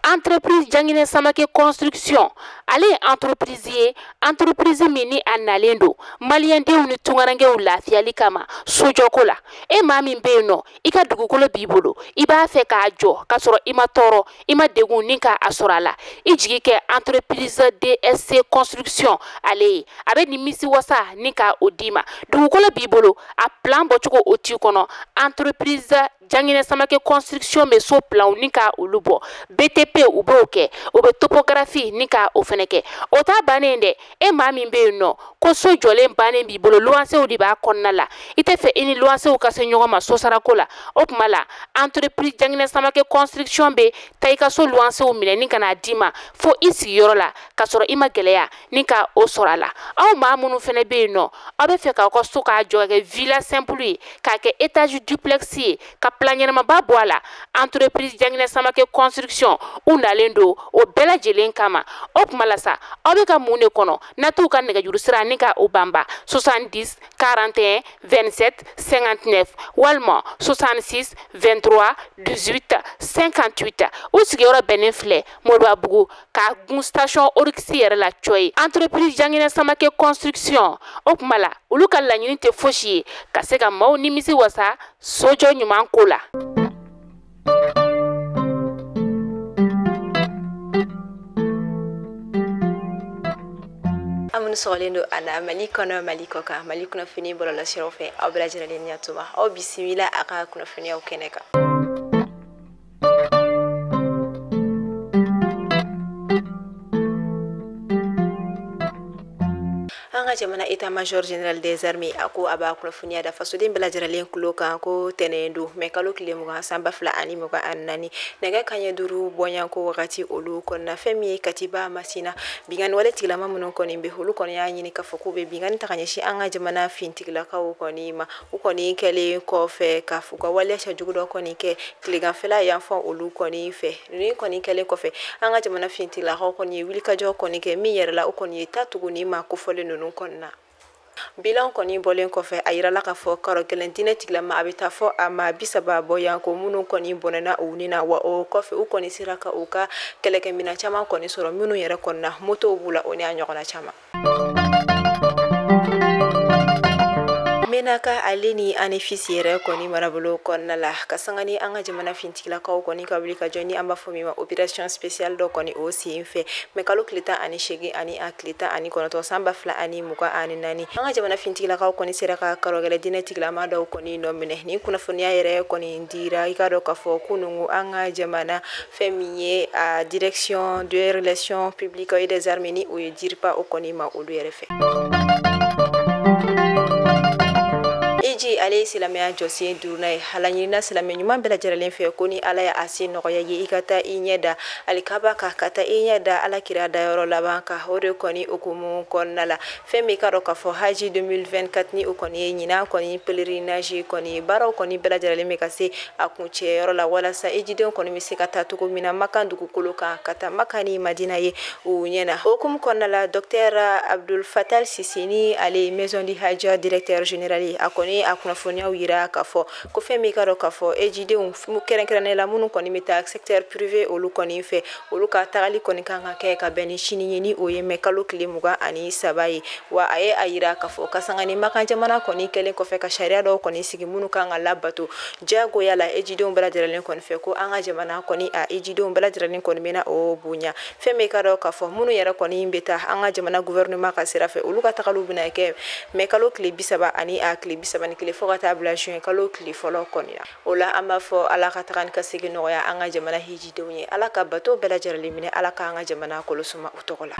Entreprise Janginɛ Samake Construction, ale ye entreprise ye, entreprise min ni a nalen don maliyɛndenw ni tunkarankew lafiyali kama sojɔko la. E maa min bɛ yen nɔ, i ka dugukolo b'i bolo, i b'a fɛ k'a jɔ k'a sɔrɔ i ma tɔɔrɔ, i ma degun ni k'a sɔrɔ a la, i jigi kɛ entreprise DSC Construction ale ye. A bɛ nimisi wasa ni ka o d'i ma. Dugukolo b'i bolo, a plan bɔcogo o t'i kɔnɔ, entreprise Janginɛ Samake Construction bɛ so planw ni ka olu bɔ. BTP u b'o kɛ, u bɛ topographie ni ka o fɛnɛ kɛ. O t'a bannen dɛ, e maa min bɛ yen nɔ ko so jɔlen bannen b'i bolo, luwansew de b'a kɔnɔna la, i tɛ fɛ i ni luwansew ka se ɲɔgɔn ma sosarako la, o tuma la entreprise Janginɛ Samake Construction bɛ taa i ka so luwansew minɛ ni ka n'a d'i ma fo i sigiyɔrɔ la, k'a sɔrɔ i ma gɛlɛya ni ka o sɔrɔ a la. Aw maa minnu fɛnɛ bɛ yen nɔ, aw bɛ fɛ k'aw ka so k'a jɔ ka kɛ villa simple ye, k'a kɛ étage duplex ye, ka plan ɲɛnamaba bɔ a la, entreprise Janginɛ Samake Construction u nalen don o bɛɛ lajɛlen kama. O tuma la sa, aw bɛ ka mun de kɔnɔ? Na t'u ka nɛgɛjuru sira ni ka o banba 70 41 27 59 walima 66 23 18 58. U sigiyɔrɔ bɛnnen filɛ Moribabugu ka gun station Oryx yɛrɛ la cɔyi. Entreprise Janginɛ Samake Construction, o tuma la olu ka laɲini tɛ fosi ye ka se ka maaw nimisi wasa sojɔ ɲuman ko la. An minnu sɔgɔlen don a la Mali kɔnɔ, Mali kɔ kan, Mali kunnafoni bɔlɔlɔsiraw fɛ, aw bɛɛ lajɛlen ni ɲatuma, aw bisimila a ka kunnafoniyaw kɛnɛ kan. An ka jamana état-major général des armées a ko a b'a kunnafoniya da fasoden bɛɛ lajɛlen tulo kan ko tɛnɛn don mɛ kalo tile 20 san 2024 nɛgɛ kanɲɛ 5 bɔɲanko wagati olu kɔnɔna fɛn min ye Katiba Masina binkanni wale tigilama minnu kɔni bɛ olu kɔni y'a ɲini k'a fɔ k'u bɛ binkanni ta ka ɲɛsin an ka jamana fintigilakaw kɔni ma. U kɔni kɛlen kɔfɛ ka u ka waleya cɛjugu dɔ kɔni kɛ tileganfɛla yanfan olu kɔni fɛ. Nin kɔni kɛlen kɔfɛ an ka jamana fintigilakaw kɔni ye wulikajɔ kɔni kɛ min yɛrɛ la u kɔni ye ta tugu ni maa kofɔlen ninnu kɔnɔna. Bilan kɔni bɔlen kɔfɛ a yirala k'a fɔ karɔ gɛlɛn diinɛ tigilama a bɛ taa fɔ a ma 30 bɔ yan ko minnu kɔni bɔnɛna u ni na, wa o kɔfɛ u kɔni sera ka u ka kɛlɛkɛminɛn caman kɔni sɔrɔ minnu yɛrɛ kɔnɔna motow b'u la o ni a ɲɔgɔnna caman. Menaka ale ni Anefis yɛrɛ kɔni marabolo kɔnɔna la ka sanga ni an ka jamana fintigilakaw kɔni ka wuli ka jɔ ni an b'a fɔ min ma opération spéciale dɔ kɔni o sen fɛ mɛ kalo tile 18 ani a tile 19 san 2024 an ka jamana fintigilakaw kɔni sera ka karɔgɛlɛ diinɛ tigilama dɔw kɔni nɔ minɛ. Nin kunnafoniya yɛrɛ kɔni dira i k'a dɔn k'a fɔ kunungo an ka jamana fɛn min ye a direction de relations publiques et des armées ni o ye DIRPA o kɔni ma olu yɛrɛ fɛ. Hiji ale ye silamɛya jɔsen duurunan ye. A laɲinina silamɛ ɲuman bɛɛ lajɛlen fɛ ko ni Ala y'a se nɔgɔya ye i ka taa i ɲɛ da alikaba kan, ka taa i ɲɛ da Ala kira dayɔrɔ laban kan. O de kɔni hukumu kɔnɔna la fɛn min ka dɔn k'a fɔ haji 2024 ni o kɔni ye ɲinan kɔni pèlerinage kɔni ye, baaraw kɔni bɛɛ lajɛlen bɛ ka se a kuncɛyɔrɔ la walasa hijidenw kɔni bɛ se ka taa cogo min na Makan dugukolo kan, ka taa Makan ni Madina ye u ɲɛ na. O hukumu kɔnɔna la docteur Abdul Fattah Sisi ni ale ye maison du hajj directeur général ye, a kɔni a kunnafoniyaw yira k'a fɔ ko fɛn min ka dɔn k'a fɔ hijidenw kɛrɛnkɛrɛnnenya la minnu kɔni bɛ taa secteur privé olu kɔni fɛ, olu ka tagali kɔni kan ka kɛ ka bɛn ni sini ye ni o ye mɛ kalo tile 23 ye. Wa a ye a yira k'a fɔ ka sanga ni Makan jamana kɔni kɛlen kɔfɛ ka sariya dɔw kɔni sigi minnu kan ka labato diyagoya la hijidenw bɛɛ lajɛlen kɔni fɛ, ko an ka jamana kɔni a hijidenw bɛɛ lajɛlen kɔni bɛna o bonya. Fɛn min ka dɔn k'a fɔ minnu yɛrɛ kɔni bɛ taa an ka jamana gouvernement ka sira fɛ, olu ka tagaliw bɛna kɛ mɛ kalo tile 30 ani a tile 31 fo ka taa bila juin kalo tile fɔlɔ kɔni na. O la an b'a fɔ Ala ka taga ni ka segin nɔgɔya an ka jamana hijidenw ye, Ala ka bato bɛɛ lajɛlen minɛ, Ala k'an ka jamana kolosuma u tɔgɔ la.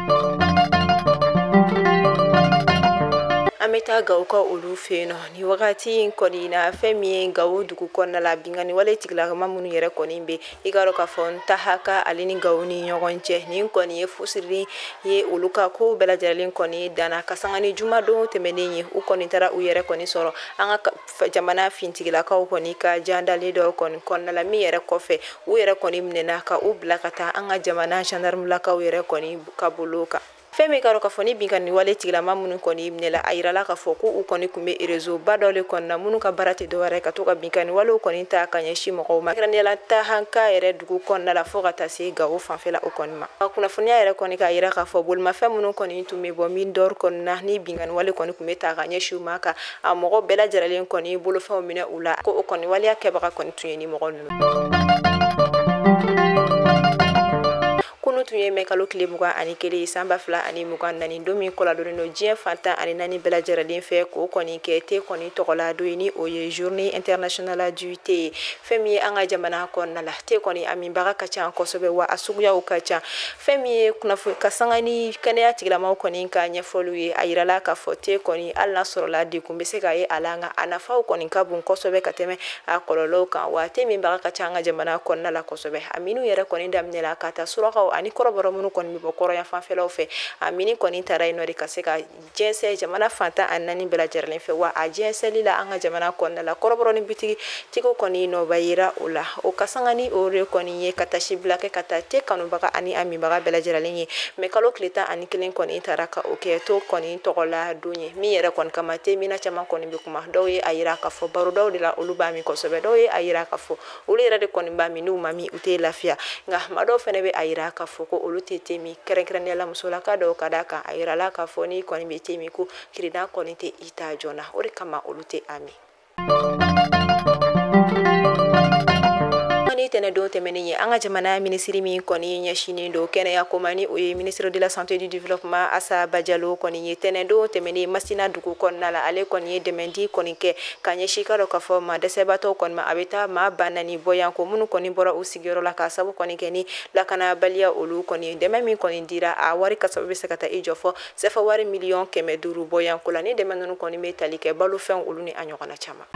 An bɛ taa Gawo ka olu fɛ yen nɔ nin wagati in kɔni na, fɛn min ye Gawo dugu kɔnɔna la binkanni wale tigilama minnu yɛrɛ kɔni bɛ i k'a dɔn k'a fɔ Ntahaka ale ni Gawo ni ɲɔgɔn cɛ, nin kɔni ye fusiri ye olu ka ko bɛɛ lajɛlen kɔni danna ka sanga ni jumadon tɛmɛnen ye. U kɔni taara u yɛrɛ kɔni sɔrɔ an ka jamana fintigilakaw kɔni ka jandalen dɔ kɔni kɔnɔna la, min yɛrɛ kɔfɛ u yɛrɛ kɔni minɛna ka u bila ka taa an ka jamana gendarmelakaw yɛrɛ kɔni ka bolo kan. Fɛn min ka dɔn k'a fɔ ni binkanni wale tigilama minnu kɔni minɛla, a yirala k'a fɔ ko u kɔni tun bɛ réseau ba dɔ de kɔnɔna minnu ka baara tɛ dɔwɛrɛ ka to ka binkanni walew kɔni ta ka ɲɛsin mɔgɔw ma, kɛrɛnkɛrɛnnenya la Tahanka yɛrɛ dugu kɔnɔna la fo ka taa se Gawo fanfɛla o kɔni ma. Kunnafoniya yɛrɛ kɔni k'a yira k'a fɔ bolimafɛn minnu kɔni tun bɛ bɔ Mindor kɔnɔna ni binkanni wale kɔni tun bɛ ta ka ɲɛsin u ma, ka a mɔgɔ bɛɛ lajɛlen kɔni bolofɛnw minɛ u la, ko o kɔni waleya kɛbaga kɔni tun ye ni mɔgɔ ninnu. Kunu tun ye mɛ kalo tile 21 san 2024, don min kɔladonnen don diɲɛ fan 14 bɛɛ lajɛlen fɛ k'o kɔni kɛ te kɔni tɔgɔla don ye, ni o ye journée internationale du thé ye. Fɛn min ye an ka jamana kɔnɔna la, te kɔni a minbaga ka ca kosɛbɛ, wa a suguyaw ka ca. Fɛn min ye kunnafoni ka sanga ni kɛnɛya tigilamaw kɔni ka ɲɛfɔliw ye, a yirala k'a fɔ te kɔni hali n'a sɔrɔla degun bɛ se ka ye a la, nka a nafaw kɔni ka bon kosɛbɛ ka tɛmɛ a kɔlɔlɔw kan. Wa te minbaga ka ca an ka jamana kɔnɔna la kosɛbɛ. A minnu yɛrɛ kɔni daminɛla ka taa surakaw ani kɔrɔbɔrɔ minnu kɔni bɛ bɔ kɔrɔya fanfɛlaw fɛ, a mini kɔni taara yen nɔ de ka se ka jɛnsɛn jamana fan 14 bɛɛ lajɛlen fɛ. Wa a jɛnsɛnli la an ka jamana kɔnɔna la, kɔrɔbɔrɔ ni bitigi tigiw kɔni nɔba yira o la. O ka sanga ni o de kɔni ye ka tasi bila kɛ ka taa te kanubaga ani a minbaga bɛɛ lajɛlen ye. Mɛ kalo tile 11 kɔni taara ka o kɛ to kɔni tɔgɔla don ye, min yɛrɛ kɔni kama te mina caman kɔni bɛ kuma. Dɔw ye a yira k'a fɔ barodaw de la olu b'a min kosɛbɛ, dɔw ye a yira k'a fɔ olu yɛrɛ de kɔni b'a min, n'u ma min u tɛ lafiya. Nka maa dɔw fana bɛ a yira k'a fɔ ko olu tɛ te min, kɛrɛnkɛrɛnnenya la musolaka dɔw ka d'a kan a yirala k'a fɔ n'i kɔni bɛ te min ko kirina kɔni tɛ i ta joona, o de kama olu tɛ a min. Ni tɛnɛdon tɛmɛnen ye, an ka jamana minisiri min kɔni ɲɛsinnen don kɛnɛya ko ma, ni o ye ministre de la santé du développement Assa Badiallo kɔni ye, tɛnɛdon tɛmɛnen Masina dugu kɔnɔna la, ale kɔni ye dɛmɛdi kɔni kɛ ka ɲɛsin ka dɔn k'a fɔ maa dɛsɛbaatɔw kɔni ma. A bɛ taa maa 4000 bɔyanko minnu kɔni bɔra u sigiyɔrɔ la k'a sababu kɔni kɛ ni lakanabaliya olu kɔni. Dɛmɛ min kɔni dira, a wari kasababu bɛ se ka taa i jɔ fɔ sɛfa wari 500 000 bɔyanko la. Ni dɛmɛ ninnu kɔni bɛ tali kɛ balofɛnw olu ni a ɲɔgɔnna caman.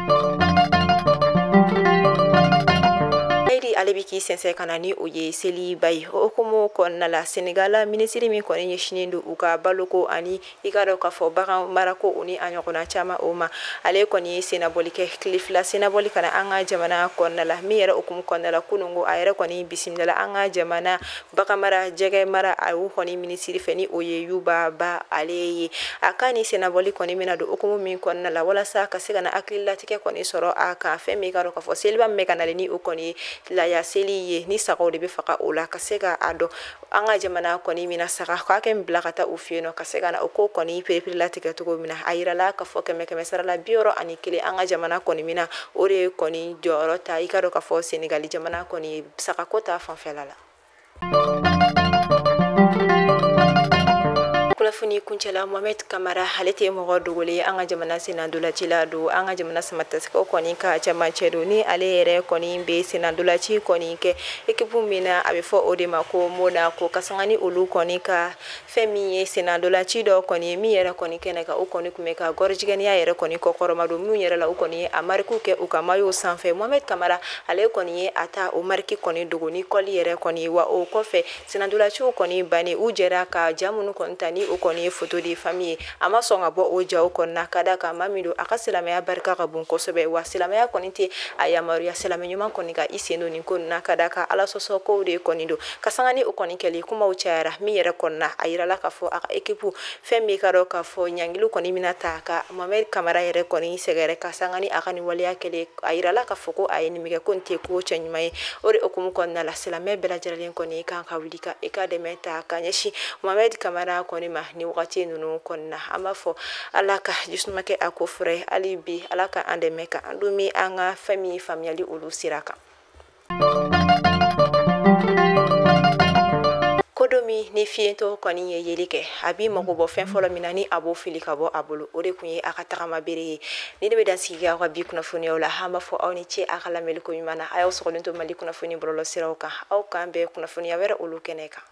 Ale bɛ k'i sɛnsɛn ka na ni o ye seliba ye. O hukumu kɔnɔna la, Senegal minisiri min kɔni ɲɛsinnen don u ka baloko ani i ka dɔn k'a fɔ bagan marako o ni a ɲɔgɔnna caman o ma, ale kɔni ye sennabɔli kɛ tile 2 sennabɔli ka na an ka jamana kɔnɔna la. Min yɛrɛ hukumu kɔnɔna la, kununko a yɛrɛ kɔni bisimilala an ka jamana bagan mara jɛgɛ mara a y'o kɔni minisiri fɛ, ni o ye Yuba Ba ale ye. A ka ni sennabɔli kɔni bɛna don hukumu min kɔnɔna la, walasa ka se ka na hakililatigɛ kɔni sɔrɔ a kan, fɛn min ka dɔn k'a fɔ seliba min bɛ ka nalen ni o kɔni ye laya seli ye, ni sagaw de bɛ faga o la, ka se ka a dɔn an ka jamana kɔni mina saga k'a kɛ bila ka taa u fɛ yen nɔ, ka se ka na o ko kɔni pereperelatigɛ cogo min na. A yirala k'a fɔ 100 sara la 61 an ka jamana kɔni mina o de kɔni jɔyɔrɔ ta i ka dɔn k'a fɔ Senegali jamana kɔni sagako ta fanfɛla la. Kunnafoni kuncɛla, Mohamed Kamara ale tɛ mɔgɔ dogolen ye an ka jamana sennandolaci la don, an ka jamana samatasɛgɛw kɔni ka cɛmancɛ don, ni ale yɛrɛ kɔni bɛ sennandolaci kɔni kɛ ekipu min na, a bɛ fɔ o de ma ko Monaco, ka sanga ni olu kɔni ka fɛn min ye sennandolaci dɔ kɔni ye min yɛrɛ kɔni kɛnɛ kan, o kɔni tun bɛ ka gɔrɔjigɛniya yɛrɛ kɔni kɔkɔrɔma don, minnu yɛrɛ la u kɔni ye a marikiw kɛ u ka maillot sanfɛ. Mohamed Kamara ale kɔni ye a ta o mariki kɔni dogo ni kɔli yɛrɛ kɔni ye. Wa o kɔfɛ sennandolaciw kɔni bannen, u jɛra ka ja minnu kɔni ta ni o kɔni ye photo de famille ye, a ma sɔn ka bɔ o jaw kɔnɔna, ka d'a kan maa min don a ka silamɛya barika ka bon kosɛbɛ, wa silamɛya kɔni tɛ a yamaruya silamɛ ɲuman kɔni ka i sen don nin ko ninnu na, ka d'a kan ala sɔsɔ kow de kɔni don. Ka sanga ni o kɔni kɛli kumaw cayara min yɛrɛ kɔnɔna, a yirala k'a fɔ a ka ekipu fɛn min ka dɔn k'a fɔ ɲangiliw kɔni bɛna ta ka Mohamed Kamara yɛrɛ kɔni sɛgɛrɛ, ka sanga ni a ka nin waleya kɛlen. A yirala k'a fɔ ko a ye nin min kɛ ko nin tɛ ko cɛ ɲuman ye. O de hukumu kɔnɔna la, silamɛ bɛɛ lajɛlen kɔni kan ka wuli ka i ka dɛmɛ ta ka ɲɛsin Mohamed Kamara kɔni ma ni wagati ninnu kɔnɔna. An b'a fɔ Ala ka jisuma kɛ a ko fura ye, hali bi Ala ka an dɛmɛ ka an dumi an ka fɛn min faamuyali olu sira kan. Ko min ni fiyentɔ kɔni ye yeli kɛ, a b'i mago bɔ fɛn fɔlɔ min na ni a b'o fili ka bɔ a bolo, o de tun ye a ka tagama bere ye. Ni ne bɛ dan sigi aw ka bi kunnafoniyaw la, an b'a fɔ aw ni ce a ka lamɛnni ko ɲuman na. A y'aw sɔgɔlen to Mali kunnafoni bɔlɔlɔ siraw kan, aw k'an bɛn kunnafoniya wɛrɛ olu kɛnɛ kan.